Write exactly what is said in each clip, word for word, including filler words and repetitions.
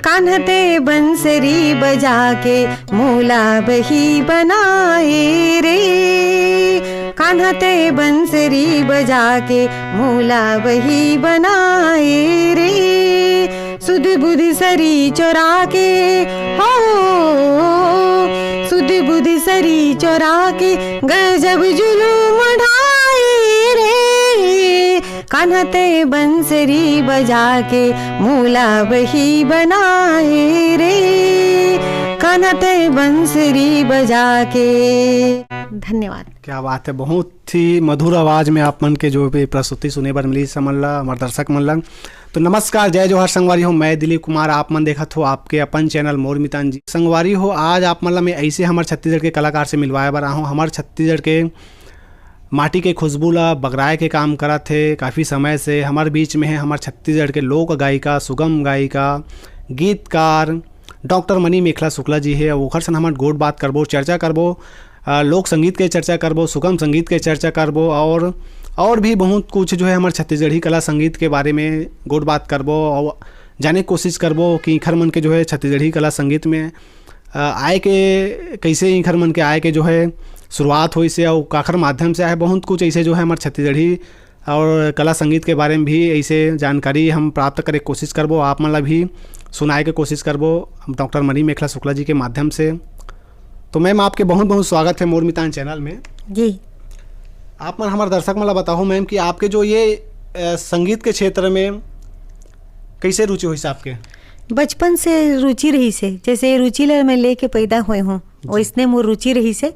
कान्हा ते बंसरी बजा के मोला बही बनाए रे। कान्हा ते बंसरी बजा के मोला बही बनाए रे। सुध बुध सरी चोरा के हो, सुध बुध सरी चोरा के गजब जुलूम ढाए रे। कान्हा ते बंसरी बजा के मोला बही बनाए रे। कान्हा ते बंसरी बजा के। धन्यवाद। क्या बात है, बहुत ही मधुर आवाज में आप मन के जो भी प्रस्तुति सुने बर मिली हमन ला, हमर दर्शक मन ला। तो नमस्कार, जय जोहार संगवारी हो, मैं दिलीप कुमार, आप मन देखत हो आपके अपन चैनल मोर मितान जी। संगवारी हो, आज आप मन ला मैं ऐसे हमर छत्तीसगढ़ के कलाकार से मिलवाए बर आहूँ। हमर छत्तीसगढ़ के माटी के खुशबू ला बगराए के काम करत हे काफ़ी समय से। हमर बीच में है हमर छत्तीसगढ़ के लोक गायिका, सुगम गायिका, गीतकार डॉक्टर मणि मेखला शुक्ला जी हे। ओखर सन हमन गोठ बात करबो, चर्चा करबो, अ, लोक संगीत के चर्चा करबो, सुगम संगीत के चर्चा करबो और, और भी बहुत कुछ जो है हमर छत्तीसगढ़ी कला संगीत के बारे में गोठ बात करबो और जाने के कोशिश करबो कि इखर मन के जो है छत्तीसगढ़ी कला संगीत में, अ, आए के, कैसे इखर मन के आए के जो है शुरुआत होइस हे और काखर माध्यम से आए, बहुत कुछ ऐसे जो है हमर छत्तीसगढ़ी और कला संगीत के बारे में भी ऐसे जानकारी हम प्राप्त करे के कोशिश करबो, आप मन ला भी सुनाए के कोशिश करबो डॉक्टर मणि मेखला शुक्ला जी के माध्यम से। तो मैम, आपके बहुत बहुत स्वागत है मोर मितान चैनल में। जी। आप मन हमर दर्शक मन ला बताओ मैम कि आपके जो ये, अ, संगीत के क्षेत्र में कैसे रुचि होइस आपके? बचपन से रुचि रहिस हे, जैसे रुचि ला मैं लेके पैदा होए हूँ, जी। वैसने मोर रुचि रहिस हे।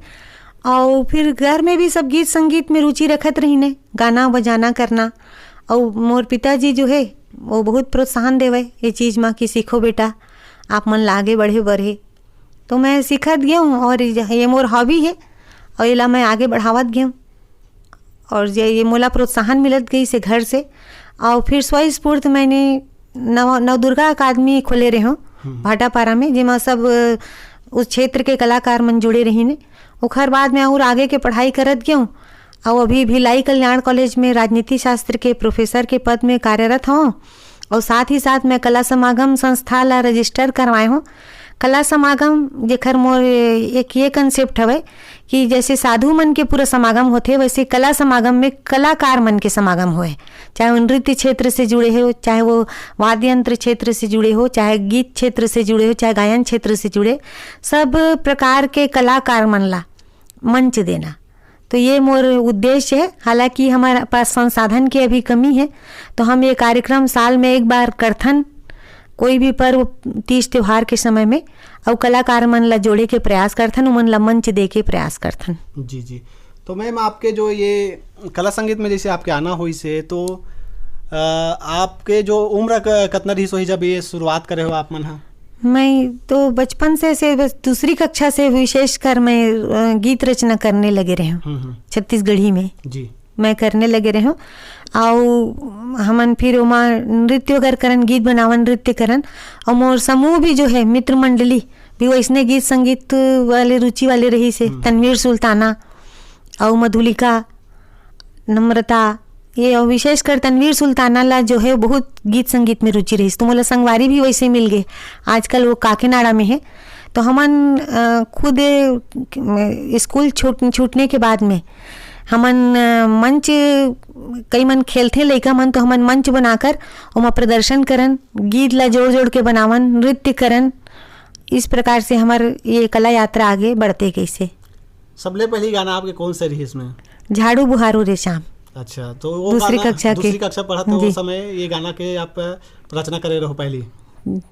और फिर घर में भी सब गीत संगीत में रुचि रखत रहिन हे, गाना बजाना करना। और मोर पिताजी जो है, वो बहुत प्रोत्साहन देवे ये चीज मा कि सीखो बेटा, आप मन ला आगे बढ़े बर हे। तो मैं सीखत गेहूँ और ये मोर हॉबी है और एला मैं आगे बढ़ावत गेहूँ। और जे ये मोला प्रोत्साहन मिलत गई से घर से। और फिर स्वस्फूर्त मैंने नव नवदुर्गा अकादमी खोले रहे हूँ हम्म। भाटापारा में, जेमा सब, अ, उस क्षेत्र के कलाकार मन जुड़े रहिन। ओखर बाद मैं और आगे के पढ़ाई करत गेहूँ। और अभी भिलाई कल्याण कॉलेज में राजनीति शास्त्र के प्रोफेसर के पद में कार्यरत हूँ। और साथ ही साथ मैं कला समागम संस्था ला रजिस्टर करवाए हूँ। कला समागम जेखर मोर एक ये कंसेप्ट हवे कि जैसे साधु मन के पूरा समागम होथे, वैसे कला समागम में कलाकार मन के समागम होए, चाहे वो नृत्य क्षेत्र से जुड़े हो, चाहे वो वाद्य यंत्र क्षेत्र से जुड़े हो, चाहे गीत क्षेत्र से जुड़े हो, चाहे गायन क्षेत्र से जुड़े, सब प्रकार के कलाकार मन ला मंच देना। तो ये मोर उद्देश्य है। हालांकि हमारे पास संसाधन की अभी कमी है, तो हम ये कार्यक्रम साल में एक बार करथन, कोई भी पर्व, तीज त्योहार के समय में, अउ कलाकार मन ला जोड़े के प्रयास करथन, उमन ला मंच दे के प्रयास करथन। जी, जी। तो मैम, आपके जो ये कला संगीत में जैसे आपके आना होइस हे, तो, अ, आपके जो उम्र क-, कतना रहिस होही जब ये शुरुआत करे हो आप मन ह? मैं तो बचपन से, से बस दूसरी कक्षा से विशेषकर मैं, अ, गीत रचना करने लगे रहे हूँ हम्म, हम्म। छत्तीसगढ़ी में। जी। मैं करने लगे रहे हूँ। अउ हमन फिर ओमा नृत्य वगैरह करन, गीत बनावन, नृत्य करन। अउ मोर समूह भी जो है, मित्र मंडली भी वैसने गीत संगीत वाले रुचि वाले रहिस हे। हम्म। तनवीर सुल्ताना अउ मधुलिका, नम्रता, ये अउ विशेषकर तनवीर सुल्ताना ला जो है, बहुत गीत संगीत में रुचि रहिस। तो मोला संगवारी भी वैसे मिल गए। आजकल वो काकीनाडा में है। तो हमन, अ, खुद, अ, स्कूल छूट-, छूटने के बाद में हमन, अ, मंच, कई मन खेलथे लइका मन, तो हमन मंच बनाकर ओमा प्रदर्शन करन, गीत ला जोड़-जोड़ के बनावन, नृत्य करन। इस प्रकार से हमर ये कला यात्रा आगे बढ़ते गइसे। सबले पहली गाना आपके कौन सा रहिस में? झाड़ू बुहारू रे श्याम। अच्छा, तो वो दूसरी गाना, कक्षा के। दूसरी कक्षा पढ़त हो, जी। उस समय ये गाना के आप रचना करे रहो पहली?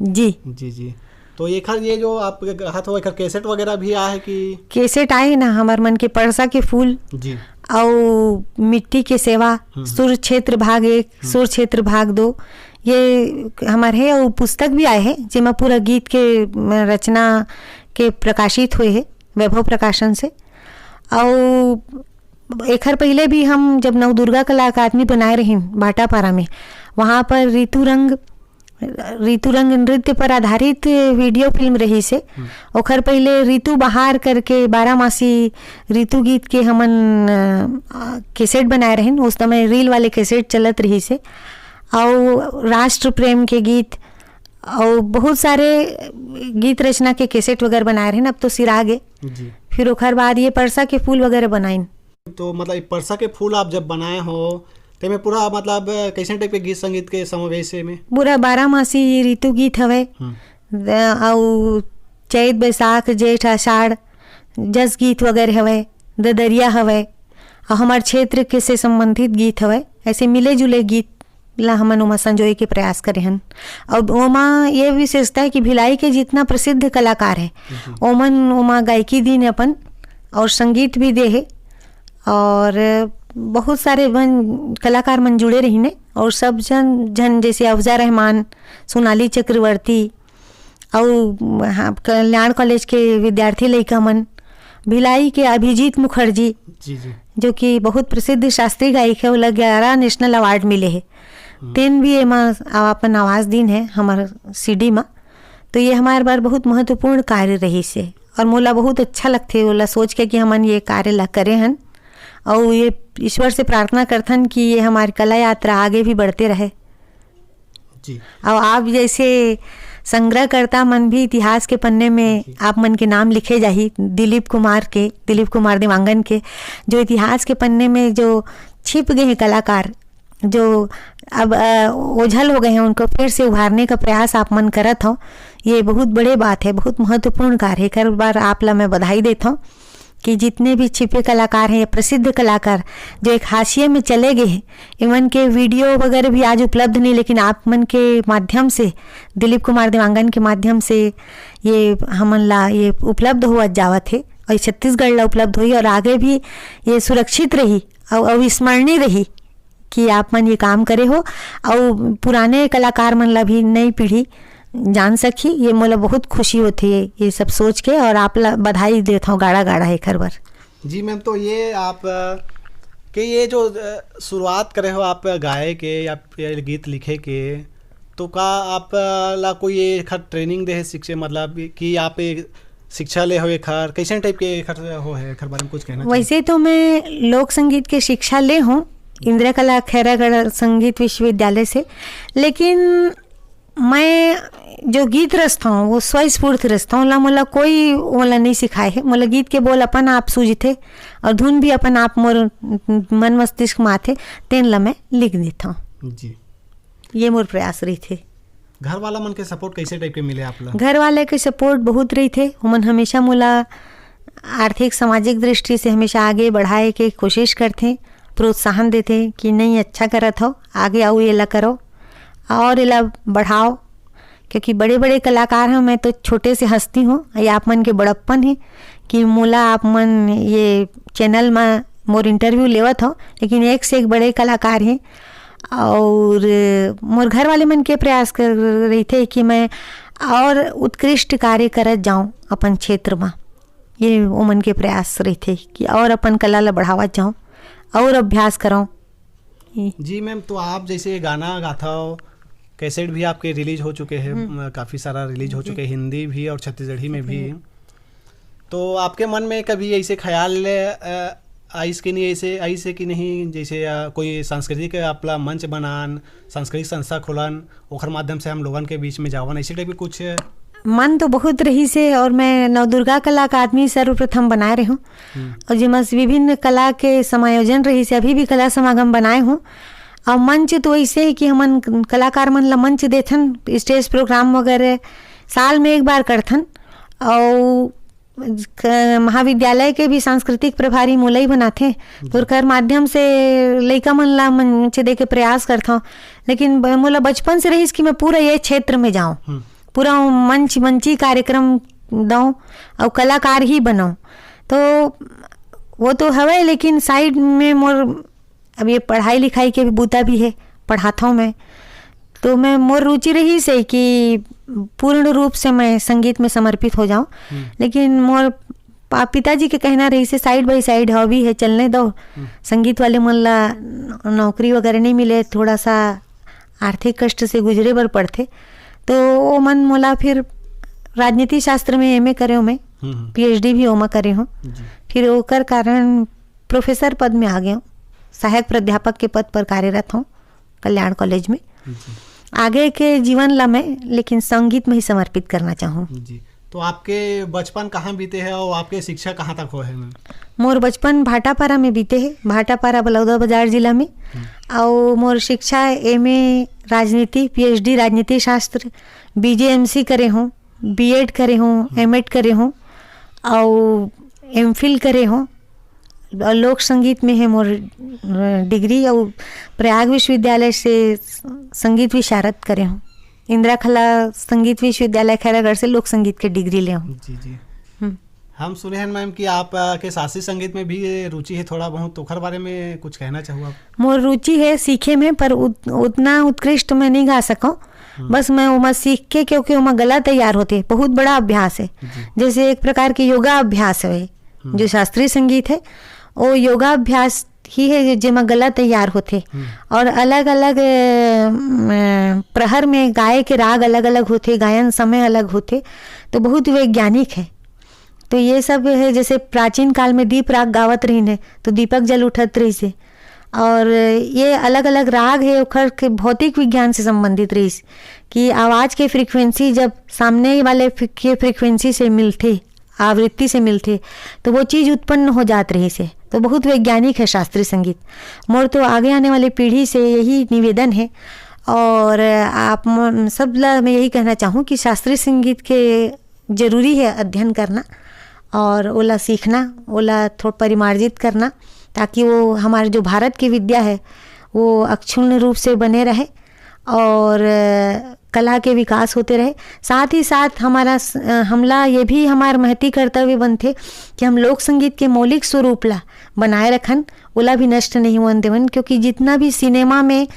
जी। जी, जी। तो एखर ये जो आप कहत हो, एखर कैसेट वगैरह भी आए है कि? कैसेट आए ना, हमर मन के परसा के फूल जी। अउ मिट्टी के सेवा, हम्म। सुर क्षेत्र भाग एक, हम्म। सुर क्षेत्र भाग दो, ये हमर है। अउ पुस्तक भी आए है, जेमा पूरा गीत के, म, रचना के प्रकाशित हुए है वैभव प्रकाशन से। अउ एखर पहिले भी हम जब नवदुर्गा कला अकादमी बनाए रहिन भाटापारा में, वहाँ पर ऋतु रंग, ऋतु रंग नृत्य पर आधारित वीडियो फिल्म रहिस हे। हम्म। ओखर पहिले ऋतु बहार करके बारामासी ऋतु गीत के हमन, अ, कैसेट बनाए रहिन। उस समय रील वाले कैसेट चलत रहिस हे। अउ राष्ट्र प्रेम के गीत, अउ बहुत सारे गीत रचना के कैसेट वगैरह बनाए रहे ना, अब तो सिरा गे। जी। फिर ओखर बाद ये परसा के फूल वगैरह बनाइन। तो मतलब ये परसा के फूल आप जब बनाए हो, तो में पूरा मतलब कैसे टाइप के गीत संगीत के समावेश है में? पूरा बारह मासी ऋतु गीत हवे। हम्म। द-, अउ चैत, बैसाख, जेठ, आषाढ़, जस गीत वगैरह हवे, ददरिया हवे, अउ हमार क्षेत्र के से संबंधित गीत हवे। ऐसे मिले जुले गीत ला हमन ओमा संजोए के प्रयास करे हन। अउ ओमा ये विशेषता है कि भिलाई के जितना प्रसिद्ध कलाकार है, ओमन ओमा गायकी दीन अपन, और संगीत भी दे है, और बहुत सारे मन, कलाकार मन जुड़े रहिने, और सब जन, जन जैसे अफजा रहमान, सोनाली चक्रवर्ती, अउ हाँ, कल्याण कॉलेज के विद्यार्थी लइका मन, भिलाई के अभिजीत मुखर्जी, जी जी। जो कि बहुत प्रसिद्ध शास्त्रीय गायक है, ओला ग्यारह नेशनल अवार्ड मिले है। तेन भी एमा अपन आवाज दीन है हमर सीडी मा। तो ये हमारे बर बहुत महत्वपूर्ण कार्य रहिस है, और मोला बहुत अच्छा लगथे ओला सोच के कि हमन ये कार्य ला करे हन, और ये ईश्वर से प्रार्थना करथन कि ये हमारी कला यात्रा आगे भी बढ़ते रहे। जी। और आप जैसे संग्रहकर्ता मन भी इतिहास के पन्ने में आप मन के नाम लिखे जाही, दिलीप कुमार के, दिलीप कुमार देवांगन के, जो इतिहास के पन्ने में जो छिप गए हैं कलाकार, जो अब अ, ओझल हो गए हैं, उनको फिर से उभारने का प्रयास आप मन करत हो। ये बहुत बड़े बात है, बहुत महत्वपूर्ण कार्य है। एक बार आप ला मैं बधाई देता हूँ कि जितने भी छिपे कलाकार हैं या प्रसिद्ध कलाकार जो एक हाशिए में चले गए हैं, इवन के वीडियो वगैरह भी आज उपलब्ध नहीं, लेकिन आप मन के माध्यम से, दिलीप कुमार देवांगन के माध्यम से ये हमन ला ये उपलब्ध हुआ जावत है, और छत्तीसगढ़ ला उपलब्ध हुई, और आगे भी ये सुरक्षित रही और अविस्मरणीय रही कि आप मन ये काम करे हो, और पुराने कलाकार मन ला भी नई पीढ़ी जान सकी। ये मोला बहुत खुशी होती है ये सब सोच के, और आप ला बधाई देता हूँ गाड़ा गाड़ा एकर बर। जी मैम, तो ये आप अ, के ये जो अ, शुरुआत करे हो आप गाए के या फिर गीत लिखे के, तो का आप अ, ला कोई ये एखर ट्रेनिंग दे है शिक्षा, मतलब कि आप एक शिक्षा ले हो एखर, कैसे टाइप के एखर हो है, एखर बारे में कुछ कहना चाहिए? वैसे तो मैं लोक संगीत के शिक्षा ले हूँ इंदिरा कला खैरागढ़ संगीत विश्वविद्यालय से, लेकिन मैं जो गीत रचता हूँ वो स्वस्फूर्त रचता हूँ, ला मोला कोई ओला नहीं सिखाए है। मोला गीत के बोल अपन आप सूझते और धुन भी अपन आप मोर मन मस्तिष्क में आथे, तेन ला मैं लिख देता हूँ। जी। ये मोर प्रयास रही थे। घर वाला मन के सपोर्ट कैसे टाइप के मिले आप ला? घर वाले के सपोर्ट बहुत रही थे, उमन हमेशा मोला आर्थिक सामाजिक दृष्टि से हमेशा आगे बढ़ाए के कोशिश करथे, प्रोत्साहन देथे कि नहीं, अच्छा करत हो, आगे आओ, एला करो और एला बढ़ाओ, क्योंकि बड़े बड़े कलाकार हैं, मैं तो छोटे से हस्ती हूँ। ये आप मन के बड़प्पन है कि मोला आप मन ये चैनल में मोर इंटरव्यू लेवत हो, लेकिन एक से एक बड़े कलाकार हैं। और मोर घर वाले मन के प्रयास कर रही थे कि मैं और उत्कृष्ट कार्य करत जाऊँ अपन क्षेत्र में, ये ओमन के प्रयास रही थे कि और अपन कला ला बढ़ावत जाऊँ और अभ्यास करूँ। जी मैम, तो आप जैसे गाना गाथा हो, कैसेट भी आपके रिलीज हो चुके हैं, काफ़ी सारा रिलीज हो चुके हैं, हिंदी भी और छत्तीसगढ़ी में भी। तो आपके मन में कभी ऐसे ख्याल अ, आइस कि नहीं, ऐसे आइस है कि नहीं, जैसे अ, कोई सांस्कृतिक आपला मंच बनान, सांस्कृतिक संस्था खोलन, ओखर माध्यम से हम लोगन के बीच में जावन, ऐसे टाइप के कुछ? मन तो बहुत रही से, और मैं नवदुर्गा कला अकादमी सर्वप्रथम बनाए रहे हूँ, और जेमा विभिन्न कला के समायोजन रही से, अभी भी कला समागम बनाए हूँ। और मंच तो ऐसे है कि हमन कलाकार मन ला मंच देथन, स्टेज प्रोग्राम वगैरह साल में एक बार करथन। और क-, महाविद्यालय के भी सांस्कृतिक प्रभारी मोला ही बनाथे, तो ओकर माध्यम से लइका मन ला मंच दे के प्रयास करथौं। लेकिन ब-, मोला बचपन से रहिस कि मैं पूरा ये क्षेत्र में जाऊं, पूरा मंच, मंची कार्यक्रम दऊं और कलाकार ही बनऊं। तो वो तो हवय, लेकिन साइड में मोर अब ये पढ़ाई लिखाई के भी बूता भी है, पढ़ाथौं मैं। तो मैं, मोर रुचि रहिस हे कि पूर्ण रूप से मैं संगीत में समर्पित हो जाऊं। लेकिन मोर पा-, पिताजी के कहना रहिस हे, साइड बाय साइड हॉबी है, चलने दो। संगीत वाले मन ला न-, नौकरी वगैरह नहीं मिले, थोड़ा सा आर्थिक कष्ट से गुजरे बर पड़थे। तो वो मन मोला फिर राजनीति शास्त्र में एमए करे हूँ मैं, पीएचडी भी ओमा करे हूँ। फिर ओकर कारण प्रोफेसर पद में आ गए हूँ, सहायक प्राध्यापक के पद पर कार्यरत हूँ कल्याण कॉलेज में। आगे के जीवन ला मैं लेकिन संगीत में ही समर्पित करना चाहूँ। जी। तो आपके बचपन कहाँ बीते हे और आपके शिक्षा कहाँ तक होए हे, मैम? मोर बचपन भाटापारा में बीते हे, भाटापारा बलौदा बाजार जिला में। हम्म। अउ मोर शिक्षा एमए राजनीति, पीएचडी राजनीति शास्त्र, बीजेएमसी करे हूँ, बीएड करे हूँ, एमएड करे हूँ, अउ एमफिल करे हूँ। अउ लोक संगीत में है मोर, अ, डिग्री, अउ प्रयाग विश्वविद्यालय से संगीत विशारद करे हूँ। इंदिरा खला संगीत विश्वविद्यालय खैरागढ़ से लोक संगीत के डिग्री ले हूँ। जी, जी। हम्म। हम सुने हैं, मैम, कि आप, अ, के शास्त्रीय संगीत में भी रुचि है थोड़ा बहुत, तो ओखर बारे में कुछ कहना चाहू आप? मोर रुचि है सीखे में, पर उत-, उतना उत्कृष्ट मैं नहीं गा सकूँ। हम्म। बस मैं ओमा सीख के, क्योंकि ओमा गला तैयार होथे, बहुत बड़ा अभ्यास है। जी। जैसे एक प्रकार के योगा अभ्यास है, हम्म। जो शास्त्रीय संगीत है, वो योगा अभ्यास ही है, जे-, जेमा गला तैयार होथे। हम्म। और अलग-अलग, अ, म, प्रहर में गाए के राग अलग-अलग होथे, गायन समय अलग होथे, तो बहुत वैज्ञानिक है। तो ये सब है, जैसे प्राचीन काल में दीप राग गावत रहिन है, तो दीपक जल उठत रहिस है। और ये अलग-अलग राग है, ओखर के भौतिक विज्ञान से संबंधित रहिस, कि आवाज के फ्रीक्वेंसी जब सामने वाले फ्री-, के फ्रीक्वेंसी से मिलथे, आवृत्ति से मिलथे, तो वो चीज उत्पन्न हो जात रहिस है। तो बहुत वैज्ञानिक है शास्त्रीय संगीत। मोर तो आगे आने वाली पीढ़ी से यही निवेदन है। और आप म-, सब ला मैं यही कहना चाहूँ कि शास्त्रीय संगीत के जरूरी है अध्ययन करना और ओला सीखना, ओला थोड़ा परिमार्जित करना, ताकि वो हमारे जो भारत की विद्या है, वो अक्षुण्ण रूप से बने रहे और, अ, कला के विकास होते रहे। साथ ही साथ हमारा स-, अ, हमला ये भी हमार महती कर्तव्य बनथे कि हम लोक संगीत के मौलिक स्वरूप ला बनाए रखन, ओला भी नष्ट नहीं होन देवन, क्योंकि जितना भी सिनेमा में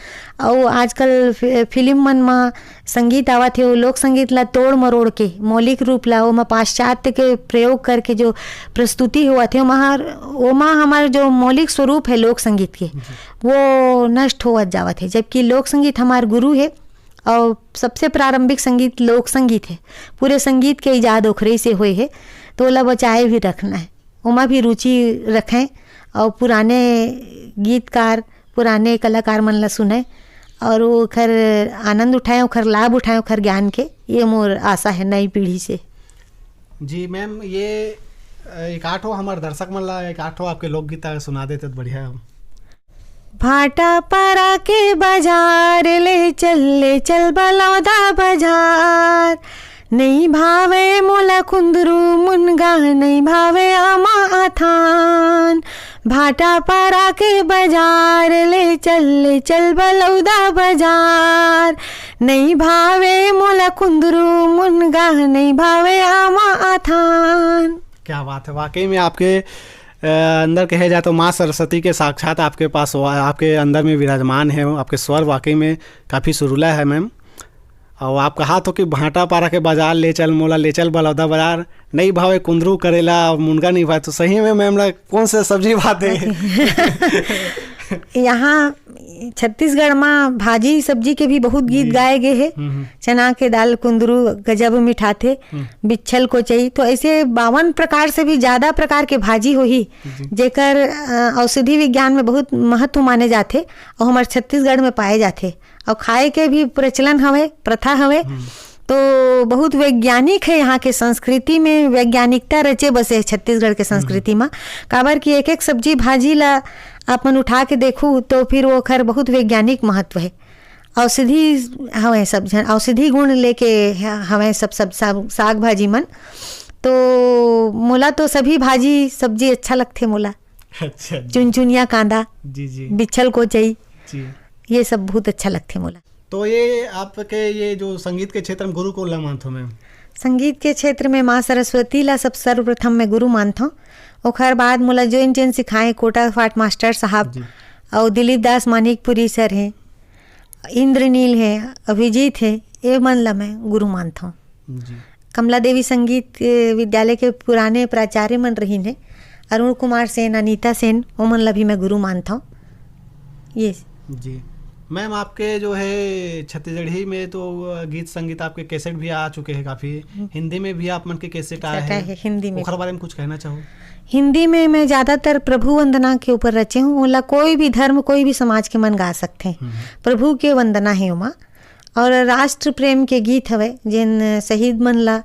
अउ आजकल फि-, फिल्म मन म संगीत आवत हे, वो लोक संगीत ला तोड़ मरोड़ के, मौलिक रूप ला, ओमा पाश्चात्य के प्रयोग करके जो प्रस्तुति होवत हे, ओमा हर, ओमा हमार जो मौलिक स्वरूप है लोक संगीत के, जी। वो नष्ट होवत जावत हे, जबकि लोक संगीत हमार गुरु है और सबसे प्रारंभिक संगीत लोक संगीत है। पूरे संगीत के इजाद ओखरे से होए है, तो ओला बचाए भी रखना है, ओमा भी रुचि रखें और पुराने गीतकार, पुराने कलाकार मन ला सुने और ओखर आनंद उठाएं, ओखर लाभ उठाएं, ओखर ज्ञान के। ये मोर आशा है नई पीढ़ी से। जी मैम, ये, अ, एक आठो हमार दर्शक मन ला एक आठो आपके लोकगीत सुना देते तो बढ़िया हो। भाटापारा के बाजार ले चल, ले चल बलौदा बाजार, नइ भावे मोला कुंदरू मुनगा, नइ भावे आमा अथान। भाटापारा के बाजार ले चल, ले चल बलौदा बाजार, नइ भावे मोला कुंदरू मुनगा, नइ भावे आमा अथान। क्या बात है, वाकई में आपके, अ, अंदर कहे जाए तो माँ सरस्वती के साक्षात आपके पास वा-, आपके अंदर में विराजमान है। आपके स्वर वाकई में काफ़ी सुरीला है मैम। और आप कहा तो कि भाटापारा के बाजार ले चल मोला, ले चल बलौदा बाजार, नइ भावे कुंदरू करेला और मुनगा नइ भावे, तो सही में मैम ला कौन से सब्जी भाते हैं? यहाँ छत्तीसगढ़ में भाजी सब्जी के भी बहुत गीत जी। गाए गए हैं। हम्म, हम्म। चना के दाल कुंदरू गजब मिठाथे, हम्म। बिच्छल कोचई, तो ऐसे बावन प्रकार से भी ज्यादा प्रकार के भाजी होही, जी। जेकर, अ, औषधि विज्ञान में बहुत महत्व माने जाथे और हमारे छत्तीसगढ़ में पाए जाथे और खाए के भी प्रचलन हवे, प्रथा हवे। हम्म। तो बहुत वैज्ञानिक है यहाँ के संस्कृति में, वैज्ञानिकता रचे बसे है छत्तीसगढ़ के संस्कृति हम्म। में। काबर कि एक एक सब्जी भाजी ला अपन उठा के देखू तो फिर वो खर बहुत वैज्ञानिक महत्व है। औषधि हवे सब झन, औषधि गुण लेके ह-, हवे सब, सब साग, साग भाजी मन। तो मोला तो सभी भाजी सब्जी अच्छा लगथे मोला। अच्छा जी। चुनचुनिया कांदा, जी, जी। बिच्छल कोचई, जी। ये सब बहुत अच्छा लगथे मोला। तो ये आपके ये जो संगीत के क्षेत्र में गुरु को ला मानथो मैम? संगीत के क्षेत्र में माँ सरस्वती ला सब सर्वप्रथम मैं गुरु मानथो। ओखर बाद मोला जोन जोन सिखाए कोटा फाट मास्टर साहब जी। और दिलीप दास मानिकपुरी सर हैं, इंद्रनील हैं, अभिजीत हैं, ये मन ला मैं गुरु मानथो। जी। कमला देवी संगीत, ए, विद्यालय के पुराने प्राचार्य मन रहिन हे, अरुण कुमार सेन, अनीता सेन, ओमन ला भी मैं गुरु मानथव। ये जी। मैम, आपके जो है छत्तीसगढ़ी में तो, अ, गीत संगीत आपके कैसेट भी आ चुके हैं काफ़ी। हम्म। हिंदी में भी आप मन के कैसेट आए कैसेट हैं। आए हैं, हिंदी में। ओखर बारे में कुछ कहना चाहो? हिंदी में मैं ज़्यादातर प्रभु वंदना के ऊपर रचे हूँ। ओला कोई भी धर्म, कोई भी समाज के मन गा सकते हैं। हम्म। प्रभु के वंदना है ओमा। और राष्ट्र प्रेम के गीत हवय, जेन शहीद मन ला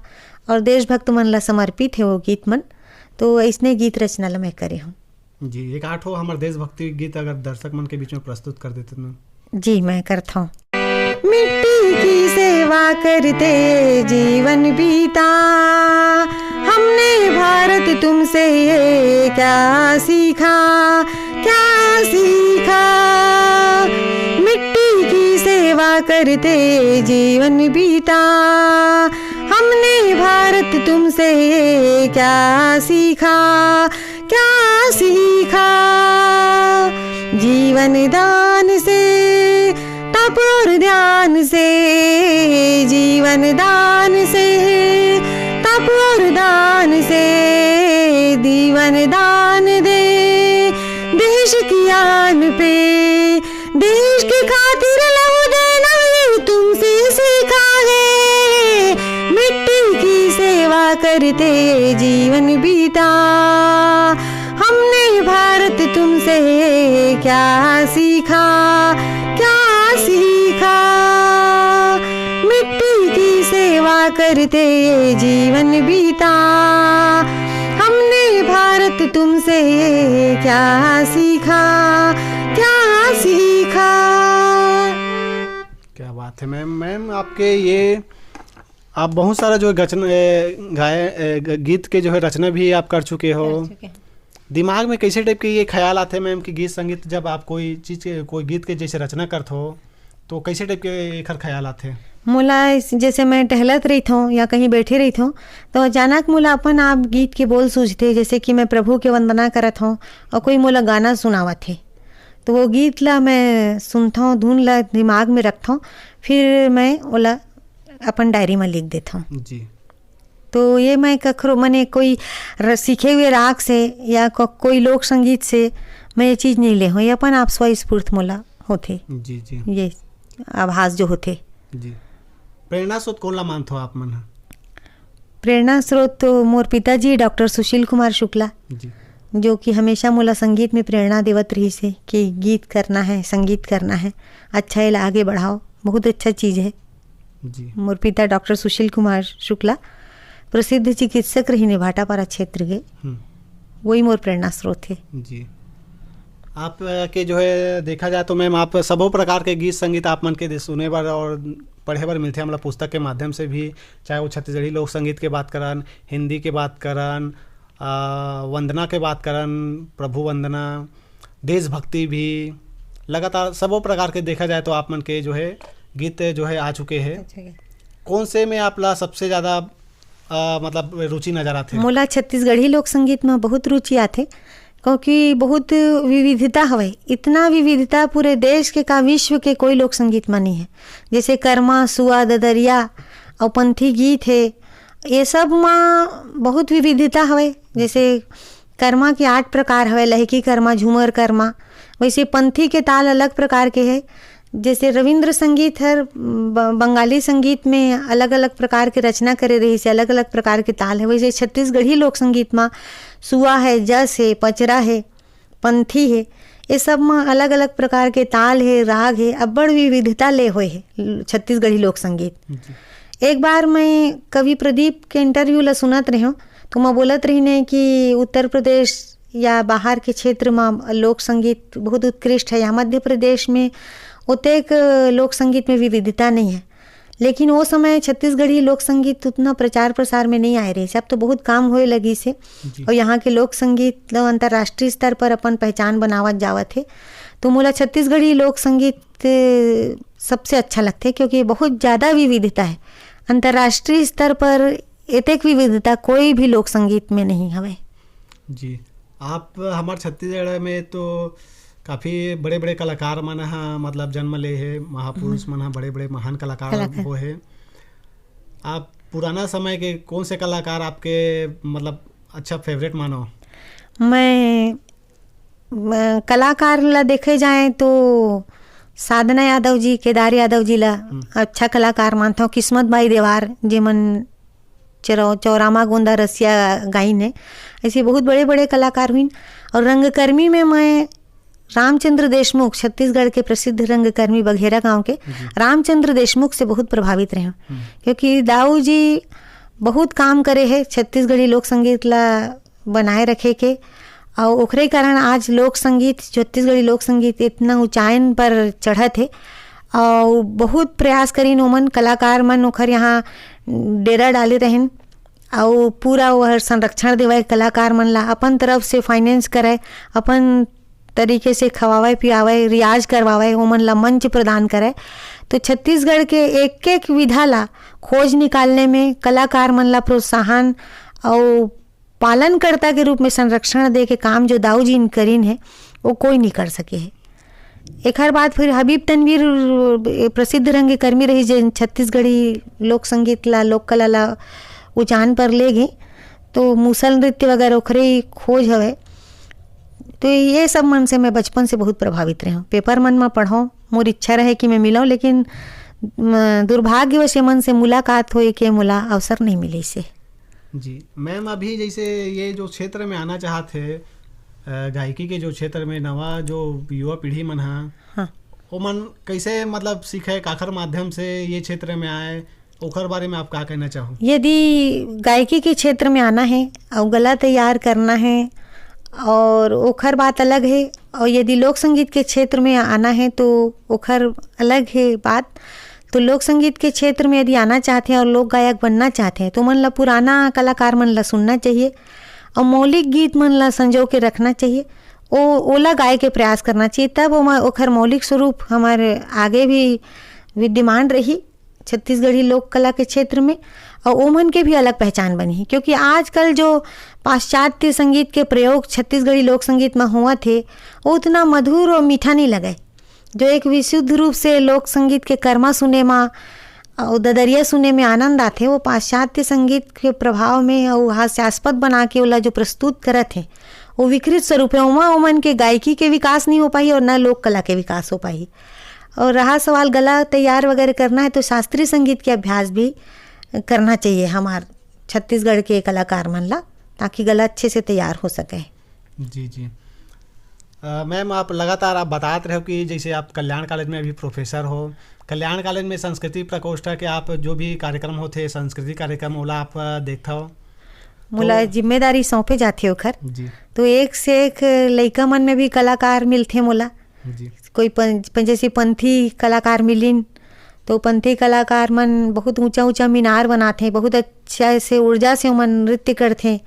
और देशभक्त मन ला समर्पित हे वो गीत मन। तो अइसने गीत रचना ला मैं करे हूँ। जी, एक आठ हो हमर देशभक्ति गीत अगर दर्शक मन के बीच में प्रस्तुत कर देते तो। जी, मैं करता हूँ। मिट्टी की सेवा करते जीवन बीता, हमने भारत तुमसे ये क्या सीखा, क्या सीखा। मिट्टी की सेवा करते जीवन बीता, हमने भारत तुमसे ये क्या सीखा, क्या सीखा। जीवन दान से, तप और ध्यान से, जीवन दान से, तप और दान से, जीवन दान दे देश की आन पे। देश की खातिर लहू देना ये तुमसे सीखा है, मिट्टी की सेवा करते जीवन बीता। हमने भारत तुमसे क्या सीखा, क्या सीखा। मिट्टी की सेवा करते जीवन बीता, हमने भारत तुमसे क्या सीखा, क्या सीखा। क्या बात है मैम। मैम, आपके ये, आप बहुत सारा जो गचन ए, गाय ए, ग- गीत के जो है रचना भी आप कर चुके हो। कर चुके हैं। दिमाग में कैसे टाइप के ये ख्याल आते मैम कि गीत संगीत जब आप कोई चीज के, कोई गीत के जैसे रचना करत हो, तो कैसे टाइप के एखर ख्याल आते? मोला इस- जैसे मैं टहलत रहिथों या कहीं बैठे रहिथों, तो अचानक मोला अपन आप गीत के बोल सूझते, जैसे कि मैं प्रभु के वंदना करत हूँ और कोई मोला गाना सुनावत हे, तो वो गीत ला मैं सुनथों, धुन ला दिमाग में रखथों, फिर मैं ओला अपन डायरी में लिख देथों। जी। तो ये मैं कखरो, मने कोई र-, सीखे हुए राग से या को-, कोई लोक संगीत से मैं ये चीज नहीं ले हूँ, ये अपन आप स्वस्फूर्त मोला होथे। जी, जी। ये आभास जो होथे। जी। प्रेरणा स्रोत कौन ला मानथो आप मन ह? प्रेरणा स्रोत तो मोर पिताजी डॉक्टर सुशील कुमार शुक्ला, जी। जो कि हमेशा मोला संगीत में प्रेरणा देवत रहिस हे कि गीत करना है, संगीत करना है, अच्छा है, आगे बढ़ाओ, बहुत अच्छा चीज है। जी। मोर पिता डॉक्टर सुशील कुमार शुक्ला प्रसिद्ध चिकित्सक रहिने भाटापारा क्षेत्र के, हम्म। वही मोर प्रेरणा स्रोत है। जी। आप, अ, के जो है देखा जाए तो मैम, आप सबो प्रकार के गीत संगीत आप मन के दे-, सुने बर और पढ़े बर मिलथे हमला पुस्तक के माध्यम से भी, चाहे वो छत्तीसगढ़ी लोक संगीत के बात करन, हिंदी के बात करन, अ, वंदना के बात करन, प्रभु वंदना, देशभक्ति भी, लगातार सबो प्रकार के देखा जाए तो आप मन के जो है गीत जो है आ चुके हैं। अच्छा है। कौन से में आप ला सबसे ज्यादा, अ, मतलब रुचि नजर आथे? मोला छत्तीसगढ़ी लोक संगीत में बहुत रुचि आथे, क्योंकि बहुत विविधता हवय, इतना विविधता पूरे देश के का विश्व के कोई लोक संगीत में नहीं है। जैसे कर्मा, सुआ, ददरिया और पंथी गीत है, ये सब में बहुत विविधता हवय। जैसे कर्मा के आठ प्रकार हवय, लहकी कर्मा, झूमर कर्मा, वैसे पंथी के ताल अलग प्रकार के है। जैसे रविंद्र संगीत हर ब-, बंगाली संगीत में अलग-अलग प्रकार के रचना करे रहिस हे, अलग-अलग प्रकार के ताल है, वैसे छत्तीसगढ़ी लोक संगीत में सुआ है, जस है, पचरा है, पंथी है, ये सब में अलग-अलग प्रकार के ताल है, राग है, अब्बड़ विविधता ले होए है छत्तीसगढ़ी लोक संगीत। जी। एक बार मैं कवि प्रदीप के इंटरव्यू ला सुनत रहेंव, तो मैं बोलत रहिने कि उत्तर प्रदेश या बाहर के क्षेत्र में लोक संगीत बहुत उत्कृष्ट है, या मध्य प्रदेश में ओतेक लोक संगीत में विविधता नहीं है। लेकिन वो समय छत्तीसगढ़ी लोक संगीत उतना प्रचार प्रसार में नहीं आए रहिस। अब तो बहुत काम होए लगिस हे। जी। और यहाँ के लोक संगीत ल अंतर्राष्ट्रीय स्तर पर अपन पहचान बनावत जावत हे। तो मोला छत्तीसगढ़ी लोक संगीत सबसे अच्छा लगथे, क्योंकि बहुत ज्यादा विविधता है। अंतर्राष्ट्रीय स्तर पर एतेक विविधता कोई भी लोक संगीत में नहीं हवे। जी, आप हमार छत्तीसगढ़ में तो काफी बड़े-बड़े कलाकार मन ह, मतलब, जन्म ले हे, महापुरुष हम्म। मन ह, बड़े-बड़े महान कलाकार कलाकार। हो हे। आप पुराना समय के कौन से कलाकार आपके, मतलब, अच्छा फेवरेट मानो? मैं, मैं कलाकार ला देखे जाए तो साधना यादव जी, केदार यादव जी ला हम्म। अच्छा कलाकार मानथव। किस्मत बाई देवार, जेमन चरौ-, चौरामा गोंदा रसिया गाइन है। ऐसे बहुत बड़े-बड़े कलाकार हुइन। और रंगकर्मी में मैं रामचंद्र देशमुख, छत्तीसगढ़ के प्रसिद्ध रंगकर्मी बघेरा गांव के, जी। रामचंद्र देशमुख से बहुत प्रभावित रहे हूँ, हम्म। क्योंकि दाऊ जी बहुत काम करे हे छत्तीसगढ़ी लोक संगीत ला बनाए रखे के, और ओकरे कारण आज लोक संगीत, छत्तीसगढ़ी लोक संगीत इतना ऊंचाइन पर चढ़त हे, और बहुत प्रयास करिन ओमन, कलाकार मन ओखर यहाँ डेरा डाले रहन, और पूरा ओहर संरक्षण देवय, कलाकार मन ला अपन तरफ से फाइनेंस करय, अपन तरीके से खवावय पियावय, रियाज करवावय, ओमन ला मंच प्रदान करय। तो छत्तीसगढ़ के एक एक विधा ला खोज निकालने में, कलाकार मन ला प्रोत्साहन और पालनकर्ता के रूप में संरक्षण दे के काम जो दाऊ जी करिन हे, वो कोई नहीं कर सके हे। एकर बाद फिर हबीब तनवीर, ए, प्रसिद्ध रंगकर्मी रही, जे छत्तीसगढ़ी लोक संगीत ला, लोक कला ला उजान पर ले गई, तो मूसल नृत्य वगैरह ओखरे ही खोज हवे। तो ये सब मन से मैं बचपन से बहुत प्रभावित रहे हूँ। पेपर मन में पढ़ो, मोर इच्छा रहे कि मैं मिलूँ, लेकिन, म, दुर्भाग्यवश ये मन से मुलाकात होए के मोला अवसर नहीं मिले से। जी मैम, अभी जैसे ये जो क्षेत्र में आना चाहत हे, अ, गायकी के जो क्षेत्र में नवा जो युवा पीढ़ी मन हा, हाँ। ओमन कैसे, मतलब, सीखे, काखर माध्यम से ये क्षेत्र में आए, ओखर बारे में आप का कहना चाहो? यदि गायकी के क्षेत्र में आना है और गला तैयार करना है, और ओखर बात अलग है, और यदि लोक संगीत के क्षेत्र में आना है तो ओखर अलग है बात। तो लोक संगीत के क्षेत्र में यदि आना चाहते हैं और लोक गायक बनना चाहते हैं, तो मन ला पुराना कलाकार मन ला सुनना चाहिए और मौलिक गीत मन ला संजो के रखना चाहिए। ओ, ओला गाए के प्रयास करना चाहिए, तब ओमा, ओखर मौलिक स्वरूप हमारे आगे भी विद्यमान रही छत्तीसगढ़ी लोक कला के क्षेत्र में, और ओमन के भी अलग पहचान बनी, क्योंकि आजकल जो पाश्चात्य संगीत के प्रयोग छत्तीसगढ़ी लोक संगीत में हुआ थे, वो उतना मधुर और मीठा नहीं लगे। जो एक विशुद्ध रूप से लोक संगीत के कर्मा सुने मा और ददरिया सुने में आनंद आथे, वो पाश्चात्य संगीत के प्रभाव में और हास्यास्पद बना के ओला जो प्रस्तुत करत हे, वो विकृत स्वरूप है। ओमा ओमन के गायकी के विकास नहीं हो पाही और न लोक कला के विकास हो पाही। और रहा सवाल गला तैयार वगैरह करना है, तो शास्त्रीय संगीत के अभ्यास भी करना चाहिए हमार छत्तीसगढ़ के कलाकार मन ला, ताकि गला अच्छे से तैयार हो सके। जी, जी। अ, मैम, आप लगातार आप बतात रहे हो कि जैसे आप कल्याण कॉलेज में अभी प्रोफेसर हो, कल्याण कॉलेज में संस्कृति प्रकोष्ठ के आप जो भी कार्यक्रम होते, सांस्कृतिक कार्यक्रम, ओला आप, अ, देखता हो? मोला तो जिम्मेदारी सौंपे जाथे ओखर। जी। तो एक से एक लइका मन में भी कलाकार मिलथे मोला। जी। कोई पं-, पं-, जैसे पंथी कलाकार मिलिन, तो पंथी कलाकार मन बहुत ऊंचा ऊंचा मीनार बनाथे, बहुत अच्छा से ऊर्जा से ओमन नृत्य करथे।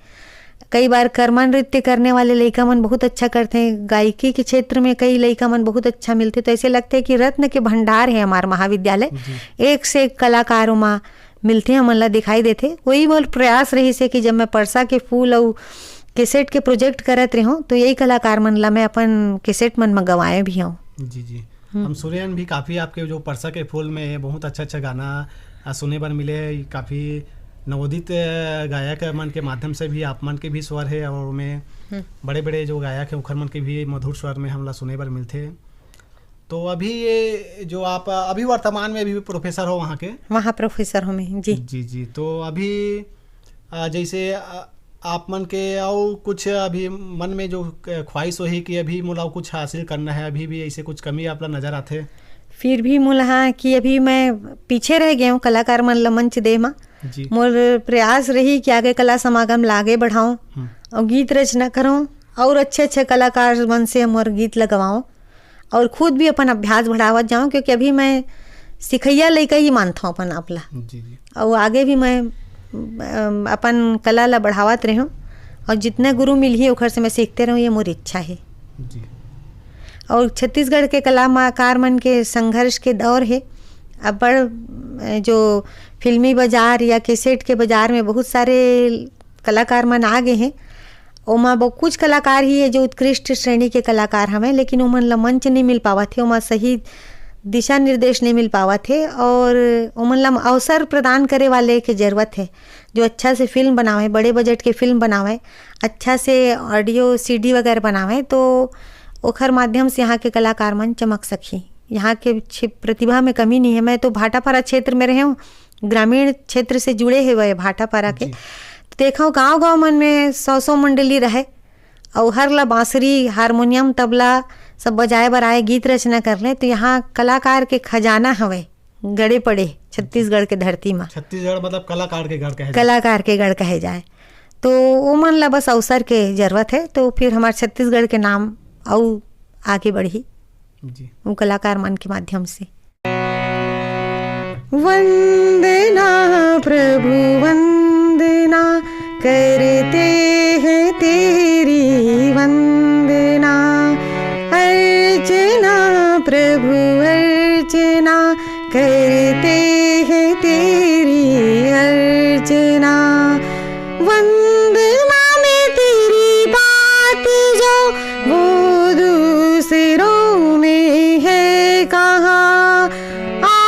कई बार कर्मा नृत्य करने वाले लइका मन बहुत अच्छा करथे। गायकी के क्षेत्र में कई लइका मन बहुत अच्छा मिलथे, तो ऐसे लगथे कि रत्न के भंडार है हमार महाविद्यालय। जी। एक से एक कलाकार ओमा मिलथे, हमन ला दिखाई देथे। वही मोर प्रयास रहिस हे कि जब मैं परसा के फूल अउ कैसेट के प्रोजेक्ट करत रेहों, तो यही कलाकार मन ला मैं अपन कैसेट मन म गवाए भी हौं। जी, जी। हम्म। हम सुने हन भी काफ़ी आपके जो परसा के फूल में बहुत अच्छा-अच्छा गाना, आ, सुने बर मिले हे। काफ़ी नवोदित, अ, गायक मन के माध्यम से भी आप मन के भी स्वर हे और ओमे हम्म। बड़े-बड़े जो गायक हे, ओखर मन के भी मधुर स्वर में हमला सुने बर मिलथे। तो अभी ये जो आप, अ, अभी वर्तमान में अभी प्रोफेसर हो वहाँ के? वहाँ प्रोफेसर हूँ मैं, जी। जी, जी। तो अभी, अ, जैसे, अ, आप मन के अउ कुछ अभी मन में जो, अ, ख्वाहिश होही कि अभी मोला अउ कुछ हासिल करना है, अभी भी ऐसे कुछ कमी आप ला नजर आथे? फिर भी मोला, हाँ, कि अभी मैं पीछे रह गए हूँ कलाकार मन ला मंच दे मा। जी। मोर प्रयास रही कि आगे कला समागम ला आगे बढ़ाऊँ हम्म। और गीत रचना करूँ और अच्छे-अच्छे कलाकार मन से मोर गीत लगवाऊँ और खुद भी अपन अभ्यास बढ़ावत जाऊँ, क्योंकि अभी मैं सिखैया लइका ही मानथौं अपन आप ला। जी, जी। और आगे भी मैं, अम, अपन कला ला बढ़ावत रहूँ और जितना गुरु मिलही ओखर से मैं सीखते रहूँ, ये मोर इच्छा है। जी। और छत्तीसगढ़ के कलाकार मन के संघर्ष के दौर है। अब्बड़, अ, जो फिल्मी बाजार या कैसेट के बाजार में बहुत सारे कलाकार मन आ गए हैं। ओमा बहु-, कुछ कलाकार ही है जो उत्कृष्ट श्रेणी के कलाकार हवंय, लेकिन ओमन ला मंच नहीं मिल पावत हे, ओमा सही दिशा निर्देश नहीं मिल पावत हे और ओमन ला अवसर प्रदान करे वाले के जरूरत है, जो अच्छा से फिल्म बनावे, बड़े बजट के फिल्म बनावे, अच्छा से ऑडियो सीडी वगैरह बनावे, तो ओखर माध्यम से यहाँ के कलाकार मन चमक सकही। यहाँ के क्षे-, प्रतिभा में कमी नहीं है। मैं तो भाटापारा क्षेत्र में रहे हूँ, ग्रामीण क्षेत्र से जुड़े हुए भाटापारा के। जी। तो देखो, गांव-गांव मन में सौ-सौ मंडली रहे, अउ हर ला बांसुरी, हारमोनियम, तबला, सब बजाए बर आए, गीत रचना कर लें, तो यहाँ कलाकार के खजाना हवे, गड़े पड़े छत्तीसगढ़ के धरती मा। छत्तीसगढ़ मतलब कलाकार के गढ़ कहे जाए। कलाकार के गढ़ कहे जाए। तो ओमन ला बस अवसर के जरूरत है, तो फिर हमार छत्तीसगढ़ के नाम अउ आगे बढ़ही जी। वो कलाकार मन के माध्यम से। वंदना प्रभु वंदना, करते हैं तेरी वंदना। अर्चना प्रभु अर्चना, करते हैं तेरी अर्चना। वंदना में तेरी बात जो वो दूसरों में है कहाँ। आ,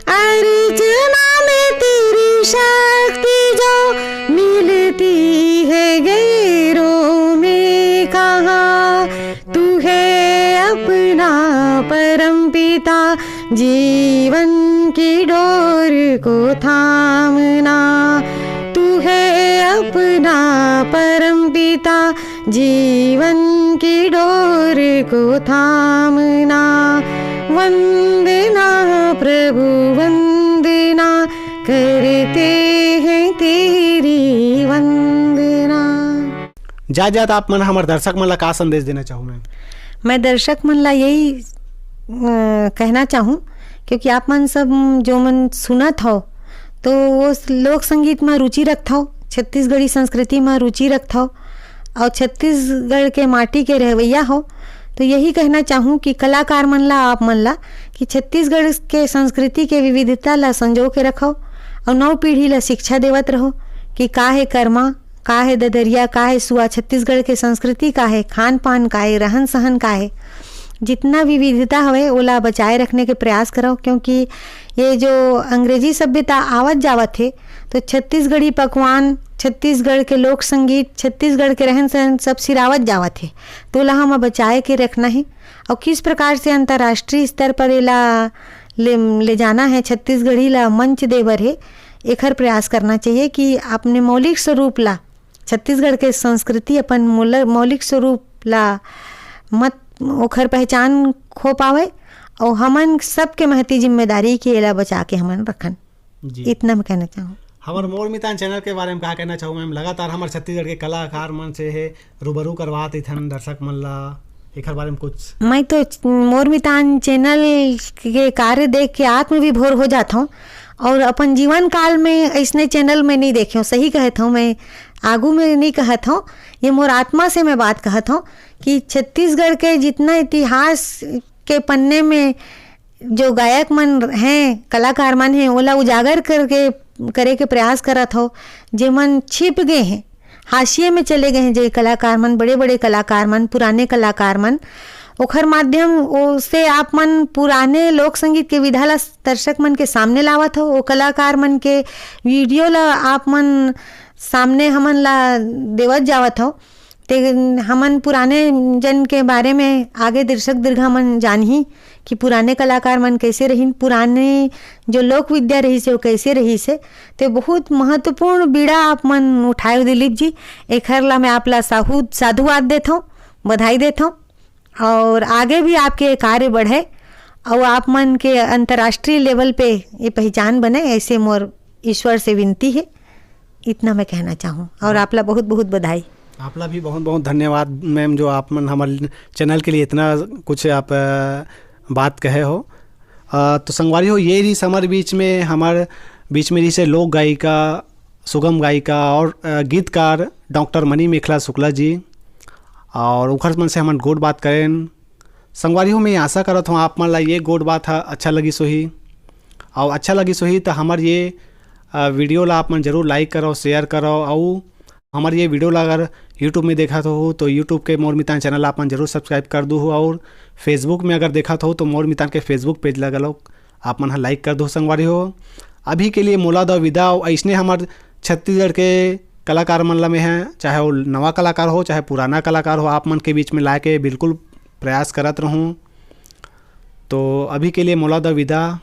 अर्चना में तेरी शक्ति जो मिलती है गैरों में कहाँ। तू है अपना परम पिता, जीवन की डोर को थामना। तू है अपना परम पिता, जीवन की डोर को थामना। वंदना प्रभु वंदना, करते हैं तेरी वंदना। जात जात आप मन हमर दर्शक मन ला का संदेश देना चाहू मैम? मैं दर्शक मन ला यही अ, कहना चाहूँ, क्योंकि आप मन सब जो मन सुनत हो, तो वो लोक संगीत में रुचि रखत हो, छत्तीसगढ़ी संस्कृति में रुचि रखत हो, और छत्तीसगढ़ के माटी के रहवैया हो, तो यही कहना चाहूँ कि कलाकार मन ला, आप मन ला, कि छत्तीसगढ़ के संस्कृति के विविधता ला संजो के रखो और नव पीढ़ी ला शिक्षा देवत रहो कि का है कर्मा, का है ददरिया, का है सुआ, छत्तीसगढ़ के संस्कृति का है, खान पान का है, रहन सहन का है। जितना विविधता हवे, ओला बचाए रखने के प्रयास करो, क्योंकि ये जो अंग्रेजी सभ्यता आवत जावत है, तो छत्तीसगढ़ी पकवान, छत्तीसगढ़ के लोक संगीत, छत्तीसगढ़ के रहन सहन सब सिरावत जावत है। तो ओला हम बचाए के रखना है। और किस प्रकार से अंतर्राष्ट्रीय स्तर पर एला ले, ले जाना है, छत्तीसगढ़ी ला मंच दे बर है, एखर प्रयास करना चाहिए कि अपने मौलिक स्वरूप ला, छत्तीसगढ़ के संस्कृति, अपन मूल-, मौलिक स्वरूप ला मत, ओखर पहचान खो पावे। और हमन सबके महती जिम्मेदारी कि एला बचा के हमन रखन। जी। इतना मैं कहना चाहूँ। हमर मोर मितान चैनल के बारे में का कहना चाहूँ मैम? लगातार हमर छत्तीसगढ़ के कलाकार मन से है रूबरू करवात इथन दर्शक मन ला, एखर बारे में कुछ? मैं तो मोर मितान चैनल के कार्य देख के आत्म विभोर हो जात हूँ, और अपन जीवन काल में ऐसने चैनल में नहीं देखे हूँ। सही कहत हूँ, मैं आगू में नहीं कहत हूँ, ये मोर आत्मा से मैं बात कहत हूँ कि छत्तीसगढ़ के जितना इतिहास के पन्ने में जो गायक मन हैं, कलाकार मन हैं, ओला उजागर करके, करे के प्रयास करत हो, जेमन छिप गए हैं, हाशिए में चले गए हैं, जे कलाकार मन, बड़े-बड़े कलाकार मन, पुराने कलाकार मन, ओखर माध्यम ओ से आप मन पुराने लोक संगीत के विधा ला दर्शक मन के सामने लावत हो, ओ कलाकार मन के वीडियो ला आप मन सामने हमन ला देवत जावत हो। ते हमन पुराने जन के बारे में आगे दर्शक दीर्घा मन जानही कि पुराने कलाकार मन कैसे रहिन, पुराने जो लोक विद्या रहिस हे, वो कैसे रहिस हे। ते बहुत महत्वपूर्ण बीड़ा आप मन उठाए हो दिलीप जी, एखर ला मैं आप ला साहू-, साधुवाद देथौं, बधाई देथौं, और आगे भी आपके कार्य बढ़े, और आप मन के अंतर्राष्ट्रीय लेवल पे ये पहचान बने, ऐसे मोर ईश्वर से विनती है। इतना मैं कहना चाहूँ, और आपला बहुत बहुत बधाई। आपला भी बहुत बहुत धन्यवाद मैम, जो आप मन हमर चैनल के लिए इतना कुछ आप, अ, बात कहे हो। अ, तो संगवारी हो, ये रहिस हमर बीच में, हमर बीच में रहिस हे लोक गायिका, सुगम गायिका और, अ, गीतकार डॉक्टर मणि मेखला शुक्ला जी, और उखर मन से हमन गोठ बात करेन। संगवारी हो, मैं आशा करत हूँ आप मन ला ये गोठ बात ह अच्छा लगिस होही, और अच्छा लगिस होही तो हमर ये, अ, वीडियो ला आप मन जरूर like करो, share करो, और हमर ये वीडियो ला अगर YouTube में देखत हो तो YouTube के मोर मितान चैनल आप मन जरूर subscribe कर दू हो, और Facebook में अगर देखत हो तो मोर मितान के Facebook page ला घलो आप मन ह like कर दू संगवारी हो। अभी के लिए मोला दो विदा, और ऐसने हमर छत्तीसगढ़ के कलाकार मन ला मैं ह, चाहे वो नवा कलाकार हो, चाहे पुराना कलाकार हो, आप मन के बीच में लाए के बिल्कुल प्रयास करत रहूँ। तो अभी के लिए मोला दो विदा।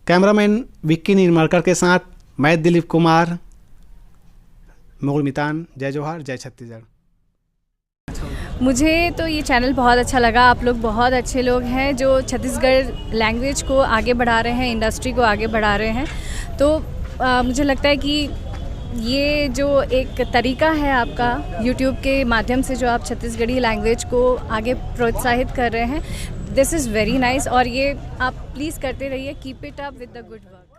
कैमरामैन विक्की निर्मलकर के साथ मैं दिलीप कुमार, मोर मितान। जय जोहार, जय छत्तीसगढ़। मुझे तो ये चैनल बहुत अच्छा लगा। आप लोग बहुत अच्छे लोग हैं जो छत्तीसगढ़ लैंग्वेज को आगे बढ़ा रहे हैं, इंडस्ट्री को आगे बढ़ा रहे हैं। तो आ, मुझे लगता है कि ये जो एक तरीका है आपका, यूट्यूब के माध्यम से जो आप छत्तीसगढ़ी लैंग्वेज को आगे प्रोत्साहित कर रहे हैं, this is very nice। और ये आप प्लीज़ करते रहिए, keep it up with the good work।